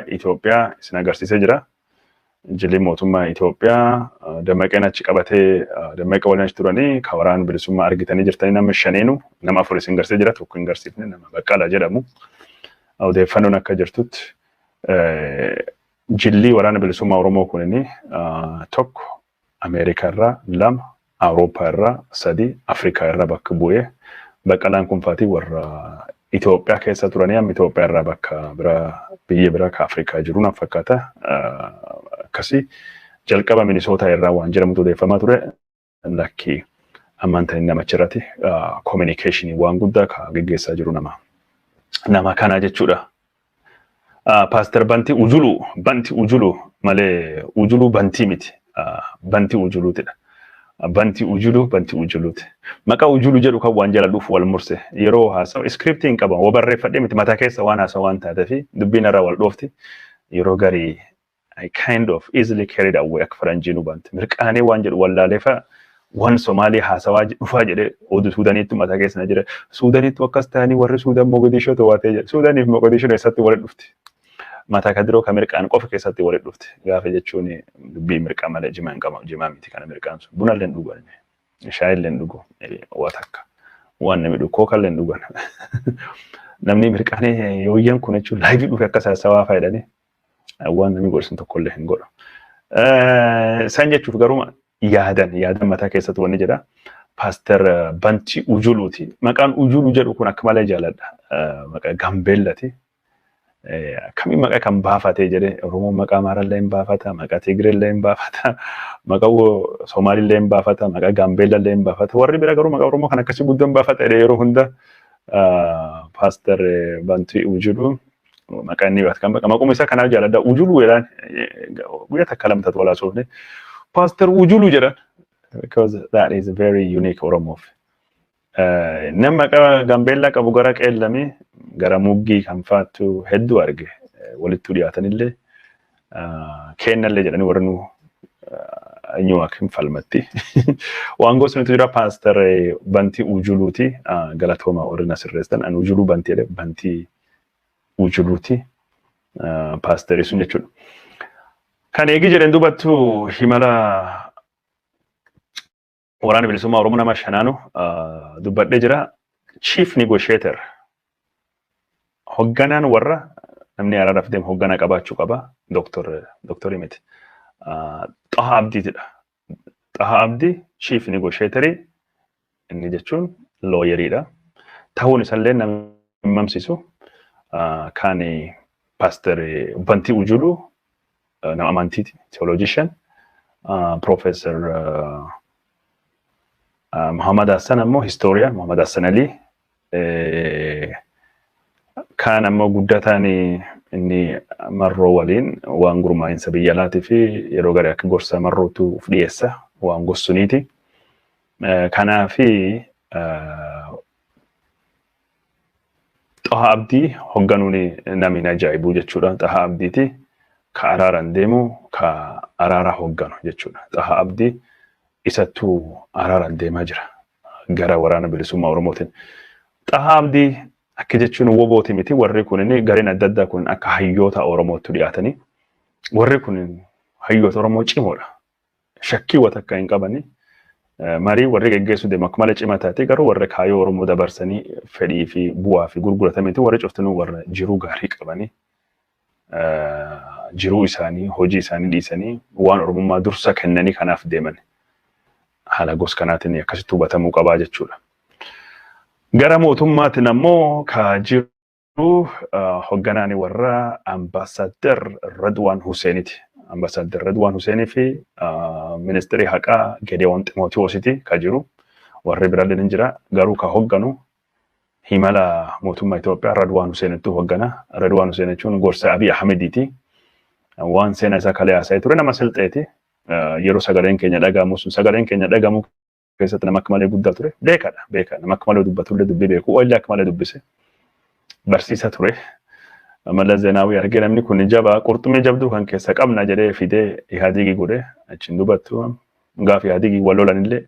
Itoophiyaa isin agarsiisee jira. Jilli mootummaa Itoophiyaa Dammaqeen achi qabatee, Dammaqa waliin achi turanii ka waraana bilisummaa argitanii jirtanii. Nama shaneenu, nama afur isin garsiisee jira, tokko hin garsiifne, nama Baqqalaa jedhamu. Odeeffannoon akka jirtutti jilli waraana bilisummaa Oromoo kunini tokko Ameerikaa irraa, lama Awurooppaa irraa, sadi Afrikaa irraa bakka bu'ee. Baqqalaan kun faatii warra Itoophiyaa keessa turanii amma Itoophiyaa irraa bakka biraa, biyya biraa ka Afrikaa jiru na fakkaata. Akkasii jalqaba Minisootaa irraa waan jedhamutu odeeffamaa ture. Lakki, ammaan tani nama achirratti communication waan guddaa ka geggeessaa jiru nama kana jechuudha. Paaster Bantii Ujuluu, Bantii Ujuluu malee Ujuluu Bantii miti. Bantii Ujuluutidha. Bantii Ujuluu, Bantii Ujuluuti. Maqaa Ujuluu jedhu kan waan jala dhufu wal murse yeroo haasa'u script hin qaban, wa barreeffadhee miti, mataa keessa waan haasa'u waan taateef dubbiin irraa wal dhoofti. Yeroo garii I kind of easily carried away, akka faranjii nu bante. Mirqaanee waan jedhu wallaaleefa waan Somaalii haasawaa dhufaa jedhee oduu Suudaaniitti mataa keessa na jira. Suudaaniitti akkas ta'anii warri Suudaan Mogadishoo to'atee jedhe. Suudaaniif Mogadishoon eessatti walitti dhufti? Mataa kadiroo ka mirqaan qofa keessatti walitti dhufti. Gaafa jechuun dubbii mirqaa malee jimaa hin qabu. Jimaa miti kana mirqaan sun. Buna illee hin dhugan. Shaayii illee hin dhugu. Waa takka. Waan namni dhugu kooka illee hin dhugan. Namni mirqaanee yooyyaan kun jechuun live dhufe akka saasawaa fayyadanii waan namni godhu tokkollee hin godhu. San jechuuf garuu yaadan mataa keessatti wanni jedha. Paaster Bantii Ujuluuti. Maqaan Ujuluu jedhu kun akka malee jaaladha. Maqaa Gambeellati. Akkamiin maqaa kan baafatee jedhee, Oromoon maqaa Amaarallee hin baafata, maqaa Tigireellee hin baafata, maqaa Somaalillee hin baafata, maqaa Gaambeellallee hin baafata. Warri bira garuu maqaa Oromoo kan akkasii guddoo hin baafata jedhee yeroo hunda Paaster Bantii Ujuluu maqaa inni baate kan maquma isaa kanaaf jaaladha. Ujuluu jedhaan guyyaa takka lama taatu walaa soofne. Paaster Ujuluu jedhan because that is very unique Oromoof. Nama maqaa Gaambeellaa qabu gara Qeellamii, gara Muggii kan faattu hedduu arge, walittuu dhiyaatanillee kennallee jedhanii warri nu eenyu hin falmatti. Waan gosnitu jira. Paaster Bantii Ujuluuti, galatooma warri na sirreessan. Ani Ujuluu Bantii jedhe, Bantii Ujuluuti paasterii sun jechuudha. Kan eegi jedhan dubattu himala waraana bilisummaa Oromoo nama shanaanu dubbadhee jira. Chief negotiator, hogganaan warra namni araaraaf deemu hoggana qabaachuu qaba. Doktorii miti. Xahaa Abdiitidha. Xahaa Abdii chief negotiatorii inni jechuun lawyeriidha. Ta'uun isallee nama mamsisu. Kan Paaster Bantii Ujuluu nama amantiiti, theologian. Professor Muhammad Hassan ammoo historian, Muhammad Hassan Ali. Kaan ammoo guddataan inni Marroo waliin waan gurmaa'insa biyya alaatii fi yeroo garii akka gorsa Marrootu uf dhiyeessa waan gossuniiti. Kanaafi Xahaa Abdii hogganuun namni hin ajaa'ibuu jechuudha. Xahaa Abdiiti ka araaraan deemu, ka araara hogganu jechuudha. Xahaa Abdii isattuu araaraan deemaa jira gara waraana bilisummaa Oromootiin. Xahaa Abdii akka jechuun wobooti miti, warri kun gareen adda addaa kun akka hayyoota Oromootti dhiyaatanii, warri kun hayyoota Oromoo cimoodha. Shakkii wata akka hin qabani. Marii warri geggeessuu deemu akka malee cimaa taate, garuu warra kaayyoo Oromoo dabarsanii fedhii fi bu'aa fi gurguratamiti, warri cuftinuu warra jiruu gaarii qabanii, jiruu isaanii, hojii isaanii dhiisanii waan Oromummaa dursa kennanii kanaaf deeman. Haala gos kanaatiin akkasitti hubatamuu qabaa jechuudha. Gara mootummaatiin ammoo ka jiru hogganaan warra Ambaasaadder Radwaan Huseeniiti. Ambaasaadder Radwaan Huseenii fi ministeerri haqaa Gedewoon Ximootiwoositi ka jiru. Warri biraallee ni jira. Garuu ka hogganu himala mootummaa Itoophiyaa Radwaan Huseenittu hoggana. Radwaan Huseen jechuun gorsa Abiy Ahmediiti. Waan seenaa isaa kalee haasa'ee ture, nama Silxeeti. Yeroo sagaleen keenya dhagahamu sun, sagaleen keenya dhagahamu keessatti nama akka malee guddaa ture. Beekaadha. Beekaa. Nama akka malee dubbatullee, dubbii beeku. Wallee akka malee dubbise. Barsiisa ture. Mallas Zeenaawii argee, namni kun jabaa, qurxummii jabduu kan keessa qabna jedhee fidee Ihaadigi godhe. Achiin dubattu gaafa Ihaadigi wal lolanillee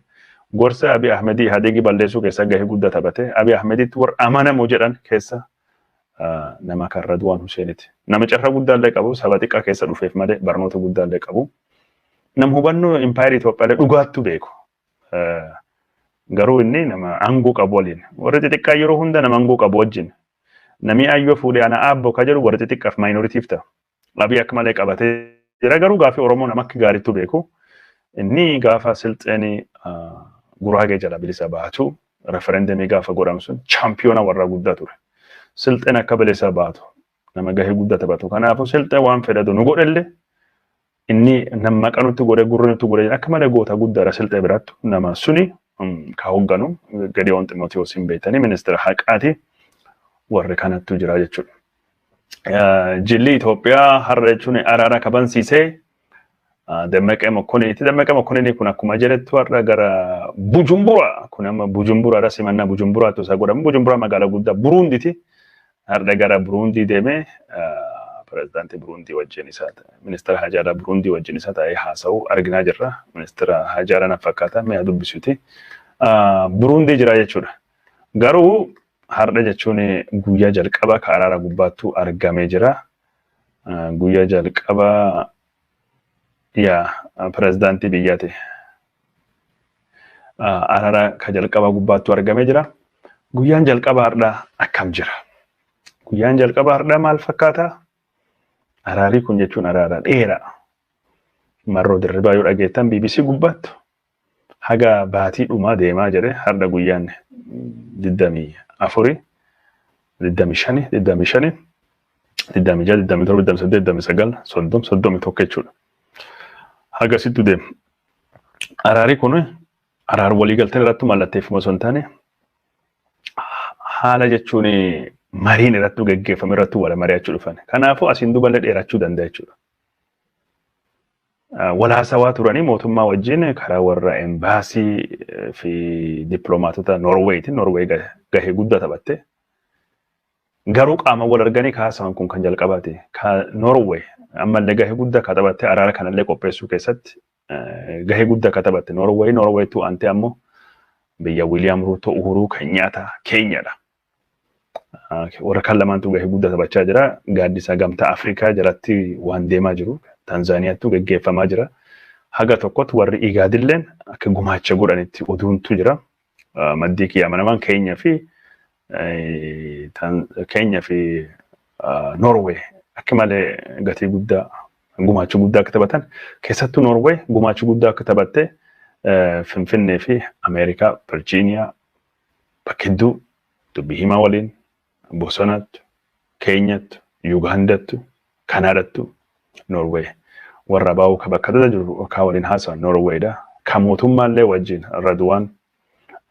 gorsa Abiy Ahmedii Ihaadigi balleessuu keessa gahee guddaa taphate. Abiy Ahmeditti warra amanamoo jedhan keessa Nama kan Radwaan Huseeniiti. Nama carraa guddaallee qabu, saba xiqqaa keessa dhufeef malee barnoota guddaallee qabu. Nama hubannoo impaayera Itoophiyaa dhugaattu beeku. Garuu inni nama aangoo qabu waliin. Warri xixiqqaa yeroo hunda nama aangoo qabu wajjin. Namni ayyoo fuudhee ana aabboo ka jedhu warri xixiqqaaf minority f ta'a. Abiy akka malee qabatee jira, garuu gaafii Oromoo nama akka gaariitu beeku. Inni gaafa Silxeen Guraagee jala bilisa baatu, referendum gaafa godhamu sun, champion warra guddaa ture. Silxeen akka bilisa baatu nama gahee guddaa taphatu. Kanaafuu Silxeen waan fedhatu nu godhellee, inni nama maqa nutti godhe, gurra nutti godhe, akka malee goota guddaadha Silxee birattu. Nama suni ka hoogganu Gediyoon Ximootiyoos hin beektanii, ministeera haqaati, warri kanattu jira jechuudha. Jilli Itoophiyaa har'a jechuun araara kabansiisee Dammaqee Mokkoniiti. Dammaqee Mokkoniin kun akkuma jedhettu har'a gara Bujumbura, kun amma Bujumburaadha, simannaa Bujumburaatu isa godhamu. Bujumbura magaalaa guddaa Buruundiiti. Har'a gara Buruundii deemee pirezidaantii Buruundii wajjin isa, ministeera haajaalaa Buruundii wajjin isa taa'ee haasa'u arginaa jirra. Ministeera haajaalaa na fakkaata, mi'a dubbisuuti. Buruundii jira jechuudha. Garuu har'a jechuun guyyaa jalqaba ka araara gubbaattu argamee jira. Guyyaa jalqaba yaa pirezidaantii biyyaati. Araara ka jalqaba gubbaattu argamee jira. Guyyaan jalqaba har'a akkam jira? Guyyaan jalqaba har'a maal fakkaata? Araarii kun jechuun araara dheeraa. Marroo Dirribaa yoo dhageettan BBC gubbaattu haga baatii dhumaa deemaa jedhe. Har'a guyyaan 24, 25, 25, 26, 27, 28, 29, 30, 31 jechuudha. Hagasittu deema. Araarii kun araara waliigalteen irratti mallatteeffama osoo hin taane, haala jechuun mariin irratti geggeeffame irratti wal mari'achuu dhufan. Kanaafuu asiin duballee dheerachuu danda'a jechuudha. Walaasawaa turanii mootummaa wajjin karaa warra embaasii fi dippiloomaatota Noorweetiin, Noorweey gahee guddaa taphatte. Garuu qaama wal arganii kaasaman kun kan jalqabaati. Ka Noorweey ammallee gahee guddaa ka taphatte, araara kanallee qopheessuu keessatti gahee guddaa ka taphatte Noorweey. Noorweetu aantee ammoo biyya Wiiliyaam Ruuto, Uhuruu Kenyaata, Keenyadha. Warra kan lamaantu gahee guddaa taphachaa jira. Gaaddisa Gamtaa Afrikaa jalatti waan deemaa jiru. Tanzaaniyaattu geggeeffamaa jira. Haga tokkotti warri Igaadilleen akka gumaacha godhanitti oduuntu jira. Maddii kiyya amanamaan Keenya fi Noorwee akka malee gatii guddaa, gumaacha guddaa akka taphatan, keessattuu Noorwee gumaacha guddaa akka taphatte, Finfinnee fi Ameerikaa Virgiiniyaa bakka hedduu dubbii himaa waliin bosonattu, Keenyattu, Yugaandattu, Kanaadattu Noorwee warra baa'uu ka bakka adda jiru ka waliin haasawan Noorweedha. Ka mootummaallee wajjin Radwaan,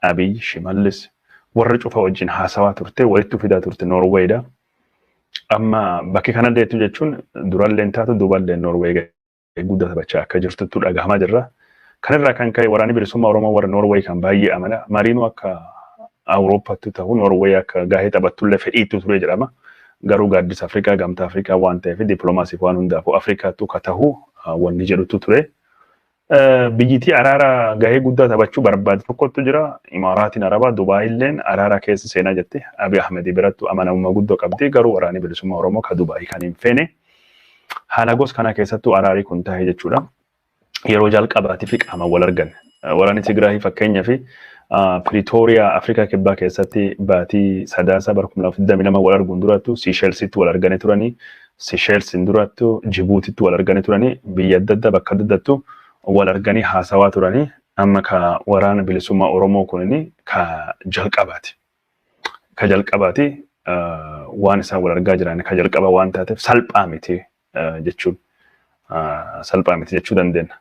Abiy, Shimallis warra cufa wajjin haasawaa turte, walitti fidaa turte Noorweedha. Amma bakki kanallee jechuun durallee taatu duuballee Noorwee guddaa taphachaa akka jirtutti dhagahamaa jirra. Kanarraa kan ka'e waraanni bilisummaa Oromoo warra Noorweey kan baay'ee amana. Mariinuu akka Awurooppaatti ta'u Noorweey akka gahee taphattullee fedhiitu ture jedhama. Garuu gaaddisa Afrikaa, Gamtaa Afrikaa waan ta'eef, dippiloomaasiif waan hundaafuu Afrikaattu ka ta'u wanni jedhutu ture. Biyyittii araara gahee guddaa taphachuu barbaade tokkotu jira. Imaaraatiin Arabaa, Dubaayilleen araara keessa seenaa jetti. Abiy Ahmed birattu amanamummaa guddoo qabdi. Garuu waraanni bilisummaa Oromoo ka Dubaayii kan hin feene. Haala gos kana keessattuu araarii kun tahe jechuudha. Yeroo jalqabaatii fi qaama wal argan. Waraanni Tigraay fakkeenyaa fi Piriitooriyaa Afrikaa Kibbaa keessatti baatii Sadaasa bara 2022 wal arguun durattu Siisheelsitti wal arganii turanii, Siisheelsin durattu Jibuutitti wal arganii turanii, biyya adda addaa bakka adda addattu wal arganii haasawaa turanii. Amma ka waraana bilisummaa Oromoo kunini ka jalqabaati. Ka jalqabaati, waan isaan wal argaa jiran ka jalqaba waan taateef salphaa miti jechuun, salphaa miti jechuu dandeenya.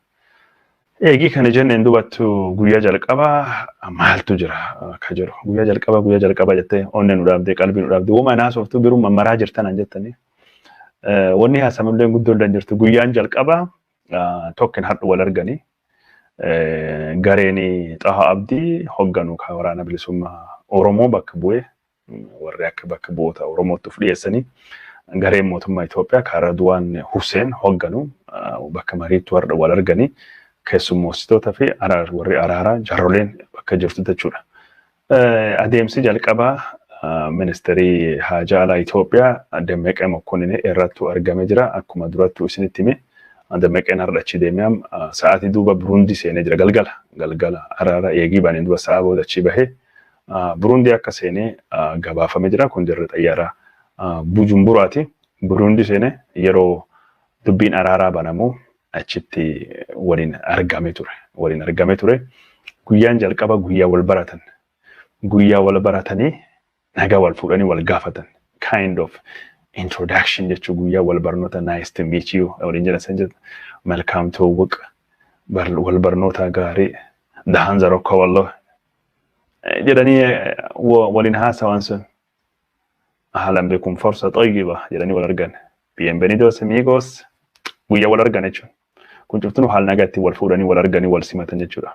Eegii kana jenneen dubattu guyyaa jalqabaa maaltu jira ka jedhu, guyyaa jalqabaa, guyyaa jalqabaa jettee onnee nu dhaabdee, qalbii nu dhaabdee, wama naasoftu biruma maraa jirtan jettanii. Wanni haasamullee guddoo hin jirtu. Guyyaan jalqabaa tokkin hadhu wal arganii gareen Xahaa Abdii hogganu ka waraana bilisummaa Oromoo bakka bu'ee, warri akka bakka bu'oota Oromootti of dhiyeessanii, gareen mootummaa Itoophiyaa ka Radwaan Hussein hogganu bakka mariitti warra wal arganii keessummoositoota fi warri araaraa jarroleen bakka jirtu jechuudha. Adeemsi jalqabaa Ministeerii haajaa alaa Itoophiyaa Dammaqee Mokonnin irrattu argamee jira. Akkuma durattu isinitti hime, Dammaqeen har'a achi deemee sa'aatii duuba Buruundii seenee jira. Galgala galgala araara eegii baaneen duuba sa'a booda achi bahee Buruundii akka seenee gabaafamee jira. Kun dirree xayyaaraa Bujumburaati. Buruundii seenee yeroo dubbiin araaraa banamu achitti waliin argamee ture. Waliin argamee ture. Guyyaan jalqaba guyyaa wal baratan. Guyyaa wal baratanii nagaa wal fuudhanii wal gaafatan. Kind of introduction jechuu, guyyaa wal barnoota, "Nice to meet you" waliin jedhan san jedha. መልካም ትውውቅ, wal barnoota gaarii, dahan zarokka walloo jedhanii waliin haasawan sun. "أهلا بكم، فرصة طيبة" jedhanii wal argan. "Bienvenidos, amigos" guyyaa wal argan jechuudha. Kun cuftuu haala nagaatti wal fuudhanii wal arganii wal simatan jechuudha.